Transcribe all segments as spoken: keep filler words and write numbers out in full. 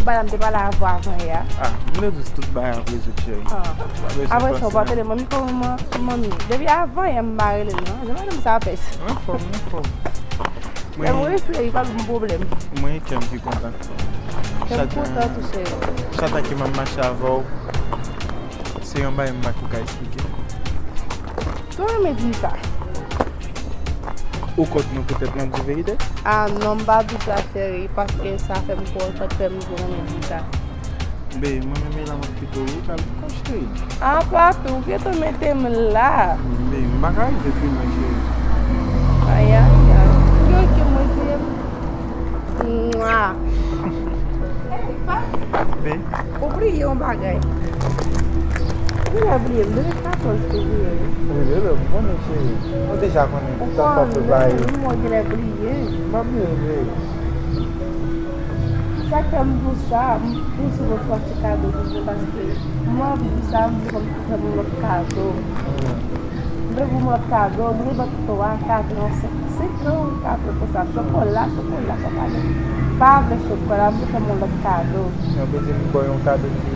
Bagay m te pale avè w avan yè a. Ah, m te di w tout bagay ap rezoud, cheri. Ah. Pa bezwen panse. Apre sa, w pa tande manmi kòman manmi. Depi avan yè m pa rele l non. Jan madanm sa fè sa. Anfòm, anfòm. Lè m rele, li pa ban m pwoblèm. Mwen, kè m ki kontan. Kè m kontan tou, cheri. Chak tan ke m ap mache avè w, se yon bagay m pa ko ka eksplike. Tou renmen di m sa. Ou kont nou poutèt n ap di verite? Ah non, m pa di sa, cheri, paske sa fè m kontan, fè m tou renmen di sa. Be, mwen menm e la m ap kite w wi, kal kò cheri. Ah, papi, ou gentan mete m la. Be, m pa ka rive pi lwen, cheri. Ayayay. Ou gen ke mwen se Mwa. Be. Ou bliye yon bagay. Ou genlè bliye m, depi katòz fevriye wi. Wi, bebe, m konnen cheri. Ou deja konnen tout afè prepare. Ou konnen, ou genlè bliye. M pa bliye, be. Sa k fè m di w sa, m panse pou fè ti kado pou mwen paske mwen anvi di sa, m vle kòm pou fè m yon lòt kado. Hmm. M vle pou m lòt kado, m vle bat twa, kat an, senk, senk an, kat an konsa. Chokola, chokola, chokola. Pa vle chokola, m vle fè m yon lòt kado. Yon piti m ba w yon kado ki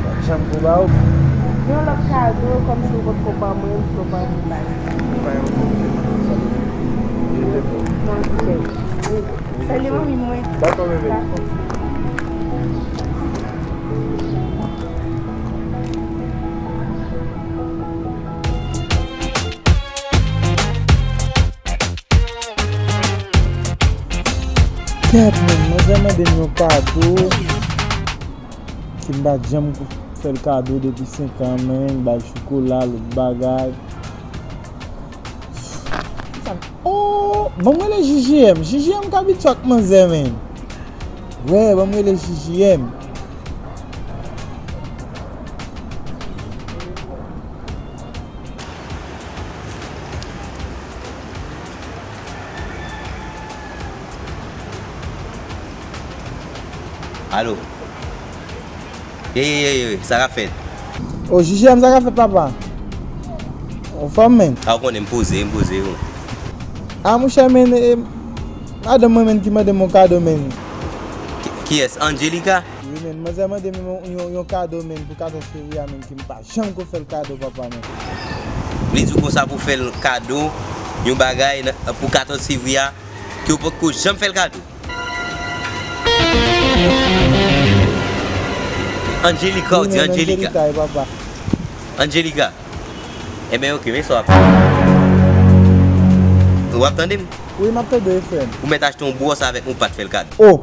pa janm pou ba w. Yon lòt kado, kòmsi ou potko ban mwen, m di w ban mwen baz. Pa yon pwoblèm, sa. Je t'aime. Mwen, je t'aime. Wi. Salye manmi mwen. Dakò, bebe. Dakò. Kèt, men, manzè mande m yon kado ki m pa t janm fè l kado depi senk an, men, bay chokola, lòt bagay. Oh, ban m rele J J M. J J M k abitye ak manzè, men. Wè, ban m rele J J M. Alo. Ye, ye, ye, ye, sa k ap fèt? O, J J M, sa k ap fèt, papa? Anfòm, men. A, ou konnen m poze, m poze, wi. A, monchè, men, e, madanm mwen, men, ki mande m yon kado, men. Ki, kiyès? Angelica? Wi, men, manzè mande m yon, yon, yon kado, men, pou katòz fevriye a, men, ki m pa janm ko fè l kado, papa, men. Li di w konsa pou fè l kado, yon bagay nan, pou katòz fevriye a, ke w potko janm fè l kado. Angelica, ou di Angelica. Wi, men Angelica, e papa. Angelica. Enben, oke, men sa w ap fè. W ap tande m? Wi, m ap tande w, frè m. Ou mèt achte yon bwòs avèk yon pat fè l kado. Oh!